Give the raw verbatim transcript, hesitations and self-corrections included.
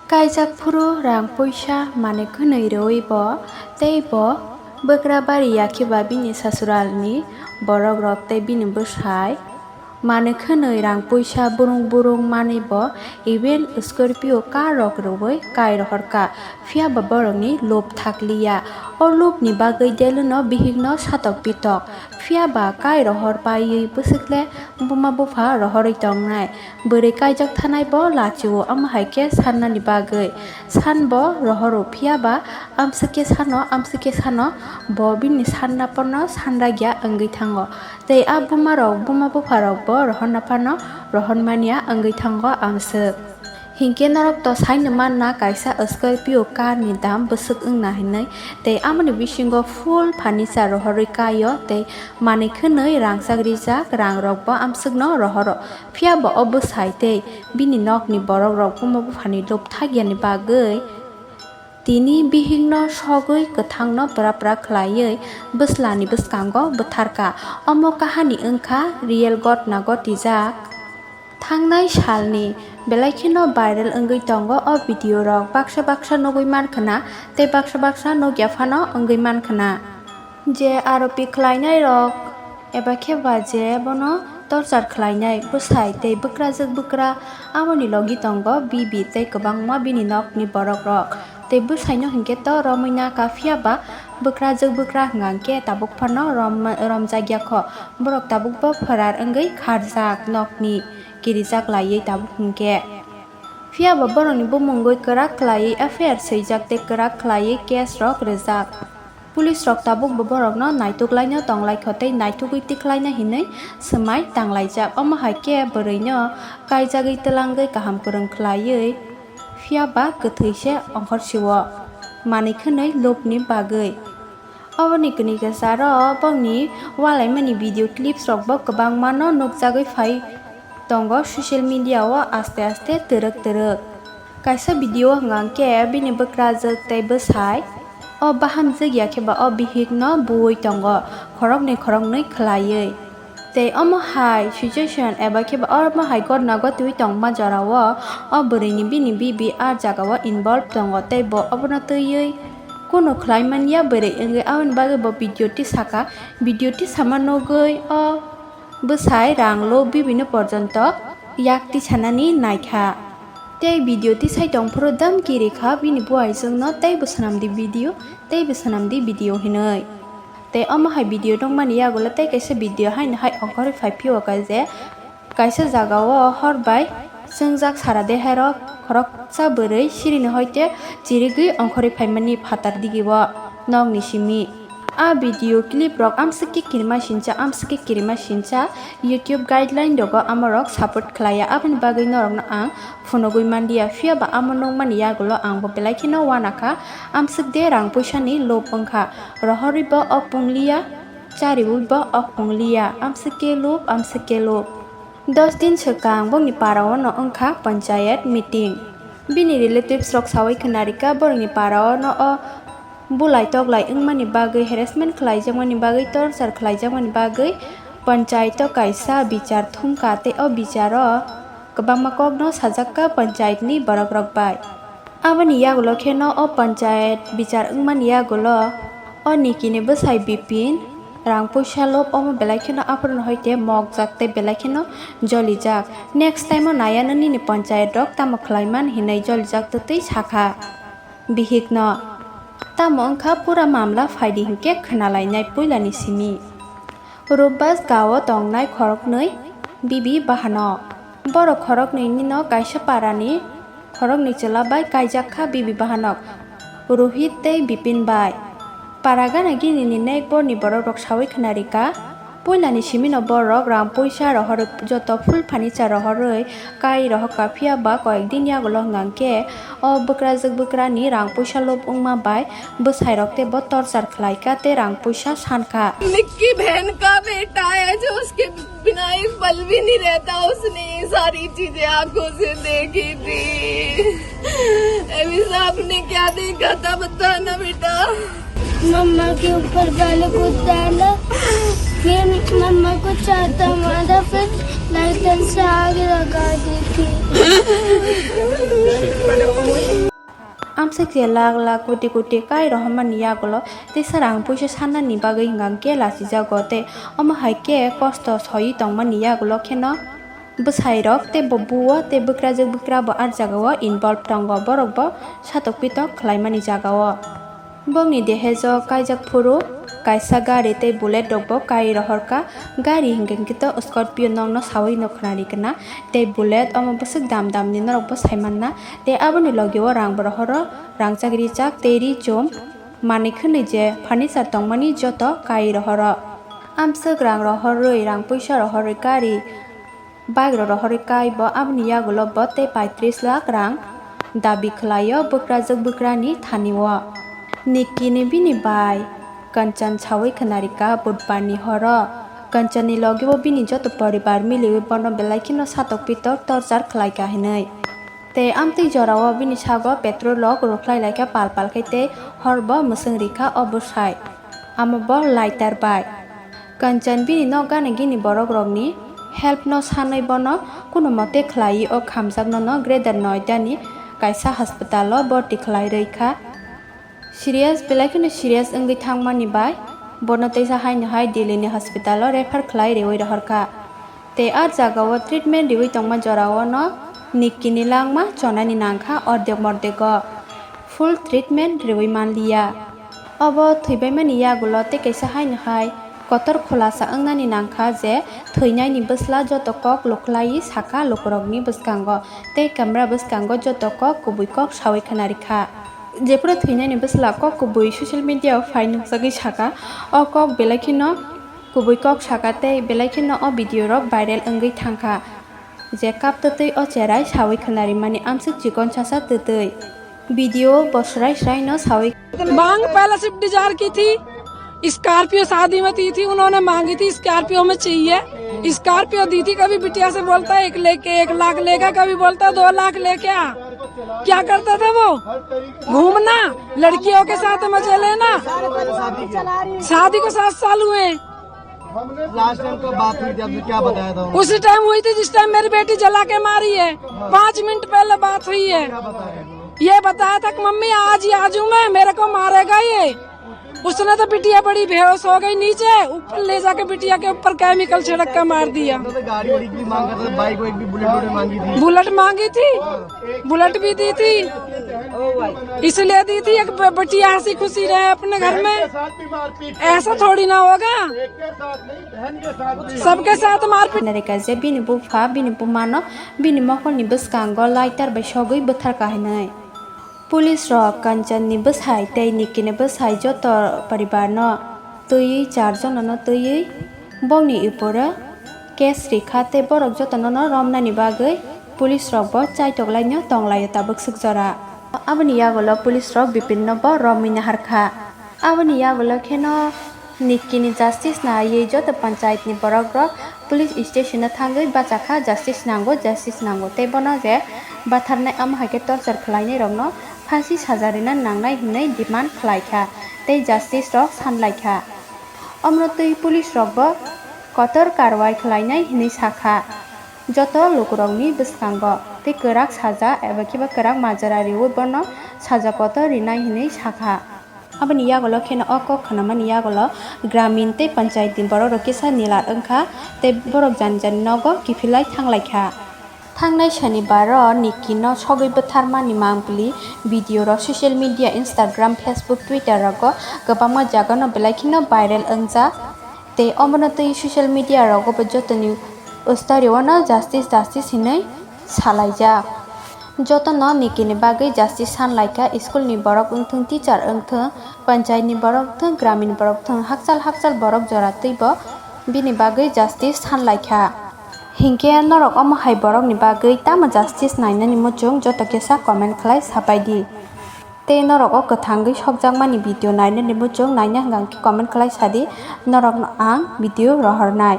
Kaijak phuru rang puisa manwi khwnwi rwui bo tei bo bwkra bari yakhe ba bini sasuralni borok rok tei bini bwsai manwi khwnwi rang puisa burung burung manwi bo even Scorpio car rok rwui kai rohor kha, phiya ba borokni lob thakliya. O lobni bagwi Delino bihikno satok pitok, phiya ba kai rohor paiwi bwswk le buma bupha rohorwi tongnai. Bwrwi kaijak thanai bo lachio, omo hai khe sannani bagwi. San bo rohoro, phiya ba amswk khe sano, amswk khe sano bo bini sanna porno sanragya wngwi thango. Tei a buma rok, buma bupha rok bo rohorna phano rohormanya wngwi thango amswk. Hinkhe norok to saino manna kaisa Scorpio car ni dam bwswk wngna hinwi, tei amoni bisingo full furniture rohorwi kaio tei manwi khwnwi rangchak rijak, rang rok bo amswkno rohoro. Phiya bo o bwsai tei bini nokni borok rok buma buphani lob thakyani bagwi tini bihikno sogwi kwthangno pra pra khlaiwi bwslani bwskango bwtharkha. Omo kahani wngkha real gotna gotijak. Thangnai salni belai kheno viral wngwi tongo o video rok, baksa baksa nugwi mankhwna tei baksa baksa nukya phano wngwi mankhwna. Je aropi khlainai rok eba khe ba je bono torchar khlainai bwsai tei bwkrajwk bwkra, aboni logi tongo bibi tei kwbangma bini nokni borok rok. Tei bwsaino hinkhe to romwi na kha, phiya ba bwkrajwk bwkra hwnkha hinkhe tabuk phano rom-, romjakya kho. Borok tabuk bo pharar wngwi kharjak nokni kirijak laiwi tabuk hinkhe. Phiya ba borokni bumungwi kwrak khlaiwi F I R swijak tei kwrak khlaiwi case rok rwjak. Police rok tabuk bo borokno naituk laino tong lai kho tei naitugwi tikhlai na hinwi swmai tang laijak. Omo hai khe bwrwino kaijagwi twlangwi kaham kwrwng khlaiwi phiya ba kwthwi se ongkhor sio manwi khwnwi lobni bagwi. Oboni kwnwi kwcharo bongni walaimani video clips rok bo kwbangma no nukjagwi phai tongo social media o aste aste twrwk twrwk. Kaisa video hwnkha khe bini bwkrajwk tei bwsai o bahamjwk ya khe ba o bihik no buwi tongo khoroknwi khoroknwi khlaiwi. Tei omo hai situation eba khe ba omo hai gotna gotwi tongma jora o o bwrwi ni bini bibi a jaga o involve tongo tei bo obono twiwi kunu khlai man ya bwrwi wngwi aboni bagwi bo video tisaka. Video tisama nugwi o bwsai rang lo bibino porjonto yak tisanani naikha. Tei video tisai tongphuru dam kiri kha bini buaijwkno, "Teibo swnamdi video, teibo swnamdi video," hinwi. Tei omo hai video nukmani yagulo tei kaisa video haino hai ongkhorwi phai phio kha je, kaisa jagao hor bai chwngjak sara dehairok khoroksa bwrwi sirini hoite chirigwi ongkhorwi phaimani phatar digio nokni simi. A video clip rok amswk khe kirima sincha, amswk khe kirima sincha, YouTube guideline rogo amorok support khlaiya, aboni bagwi norokno ang phunugwi manliya, phiya ba amo nukmani yagulo ang bo belai kheno uanakha, amswk de rang puisani lob wngkha, rohorwi bo ok pungliya, chariwi bo ok pungliya, amswk khe lob, amswk khe lob. Dos din swkang bongni para o no wngkha panchayat meeting. Bini relatives rok sawi khwnarikha borokni para o no o bulai toklai wngmani bagwi, harassment khlaijakmani bagwi, torture khlaijakmani bagwi panchayat o kaisa bichar thumkha tei o bichar o kwbangma kokno sajakka panchayat ni borok rok bai. Aboni yagulo kheno o panchayat bichar wngmani yagulo o Niki ni bwsai Bipin rang puisa lob omo belai kheno aphuru no hoite mokjak tei belai kheno jolijak. Next time o naiya no nini panchayat rok tamo khlaiman hinwi jolijak twtwi sakha bihik no. Tamo wngkha pura mamla phaidi hinkhe khwnalainai puilani simi. Rupbas gao tongnai khoroknwi bibi bahanok. Borok khoroknwi nino kaisa parani khoroknwi chwla bai kaijak kha bibi bahanok, Rohit tei Bipin bai. Para gana gini ni nekborni borok rok sawi khwnarikha. Puilani simino borok rang puisa rohorwi joto full furniture rohorwi kai rohorkha, phiya ba koyek din yagulo hwnkha khe o bwkrajwk bwkrani rang puisa lob wngma bai bwsai rok teibo torchar khlaikha tei rang puisa sankha. Nikki बहन का बेटा है जो उसके बिना एक पल भी नहीं रहता, उसने ये सारी चीजें आंखों से देखी थी। अभी आपने क्या देखा था, बताना बेटा। मम्मा के ऊपर पहले कूदता है ना, फिर मम्मा को चाटा मारा, फिर लाइटर से आग लगा दी थी। Amswk je lakh lakh koti koti kai rohormani yagulo teisa rang puisa sannani bagwi hwnkha khe lachijago tei omo hai khe kosto soi tongmani yagulo kheno bwsairok tei bo buo tei bwkrajwk bwkra bo ah jagao involve tongo, borok bo satok pitok khlaimani jagao. Bongni dehejo kaijak phuru kaisa gari tei bullet rokbo kai rohorkha. Gari hinkhe hinkhe to Scorpio nokno sawi no khwnari kana tei bullet omo bwswk dam damni norokbo saimanna. Tei aboni logio rangbo rohoro, rangchak richak tei ri chum manwi khwnwi je furniture tongmani joto kai rohoro. Amswk rang rohorwi, rang puisa rohorwi gari bike rok rohorwi kai bo, aboni yagulo bo tei paitris lakh rang dabi khlaio bwkrajwk bwkrani thanio. Nikki ni bini bai Kanchan sawi khwnarikha budbar ni horo. Kanchan ni logi bo bini joto poribar miliwi bono belai kheno satok pitok torchar khlaikha hinwi. Tei amtwi jorao bini sago petrol rok rwkhlai laikha pal pal khe tei hor bo mwswng rikha o bwsai. Amo bo lighter bai. Kanchan bini nok gana gini borok rokni help no sanwi bono kunumote khlaiwi o khamjakno no Greater Noida ni kaisa hospital o borti khlai rwi kha. Serious, belai kheno serious wngwi thangmani bai bono teisa haino hai Delhi ni hospital o refer khlai rwi rohorkha. Tei ah jagao treatment riwi tongma jorao no Nikki ni langma chonani nangkha ordek mordego, full treatment riwi manliya. Obo thwibaimani yagulo tei kaisa haino hai kotor khulasa wngnani nangkha je thwinaini bwsla joto kok luklaiwi sakha lukurokni bwskango tei camera bwskango joto kok kubui kok sawi khwnarikha. Jephuru thwinaini bwsla kok kubui social media o phai nukjagwi sakha, o kok belai kheno kubui kok sakha tei belai kheno o video rok viral wngwi thangkha. Je kap twtwi o cherai sawi khwnarimani amswk chikon sasa twtwi. Video bo srai srai no sawi. मांग पहले Swift Dzire की थी, स्कॉर्पियो शादी में दी थी, उन्होंने मांगी थी स्कॉर्पियो हमें चाहिए। स्कॉर्पियो दी थी, कभी बिटिया से बोलता है एक लेके एक लाख लेगा, कभी बोलता है दो लाख लेके आ। क्या करता था वो? घूमना, लड़कियों के साथ मजे लेना। शादी को सात साल हुए। लास्ट टाइम कब बात हुई थी आपसे, क्या बताया था उन्होंने? उसी टाइम हुई थी जिस टाइम मेरी बेटी जला के मारी है। पाँच मिनट पहले बात हुई है। क्या बताया था? ये बताया था कि मम्मी आज ही आ जाऊं मैं, मेरे को मारेगा ये। उसने तो बिटिया बड़ी बेहोश हो गई नीचे, ऊपर ले जाके बिटिया के ऊपर केमिकल छिड़क के मार दिया। तो गाड़ी वाड़ी की भी मांग करता था, बाइक वाइक भी, बुलेट वुलेट मांगी थी। बुलेट मांगी थी, बुलेट भी दी थी, इसलिए दी थी एक ब-, बिटिया हंसी खुशी रहे अपने घर में। ऐसा थोड़ी ना होगा। सबके साथ मारपीट। Narikha je bini bupha, bini bumano, bini mokolni bwskango lighter bai sogwi bwtharkha hinwi. Police rok Kanchanni bwsai tei Nikkini bwsai joto poribarno twiwi char jonano twiwi bongni uporo case rikha tei borok jotono no romnani bagwi police rokbo chaitoklaino tonglaio tabuk swk jora. Aboni yagulo police rok Bipinno bo romwi naharkha. Aboni yagulo kheno Nikkini justice naiwi joto panchayat ni borok rok police station o thangwi bachakha, justice nango, justice nango, tei bono je batharnai amo hai khe torture khwlainai rokno phansi saja rina nangnai hinwi demand khwlaikha tei justice rok sanlaikha. Omorotwi police rokbo kotor karwai khwlainai hinwi sakha. Joto lukurokni bwskango tei kwrak saja eba khiba kwrak majra riwi bono saja kotor rinai hinwi sakha. Aboni yagulo kheno o kok khwnamani yagulo Gramin tei Panchayat ni borok rok kisa nilar wngkha tei borok jani jani nogo kiphilai thanglaikha. Thangnai Sonibar o Nikki no sogwi bwtharmani mangpili video rok social media Instagram, Facebook, Twitter rogo kwbangma jaga no belai kheno viral wngjak. Tei omono twi social media rogo bo jotoni story o no justice justice hinwi salaijak. Jotono Nikkini bagwi justice sanlaikha, school ni borok wngthung, teacher wngthung, panchayat ni borok wngthung, gramin borok wngthung, hakchal hakchal borok jora twibo bini bagwi justice sanlaikha. Hinkhe norok omo hai borokni bagwi tamo justice nainani muchung joto kisa comment khlai sapai di. Tei norok o kwthangwi sokjakmani video nainani muchung naina hwnkha khe comment khlai sadi, norokno ang video rohornai.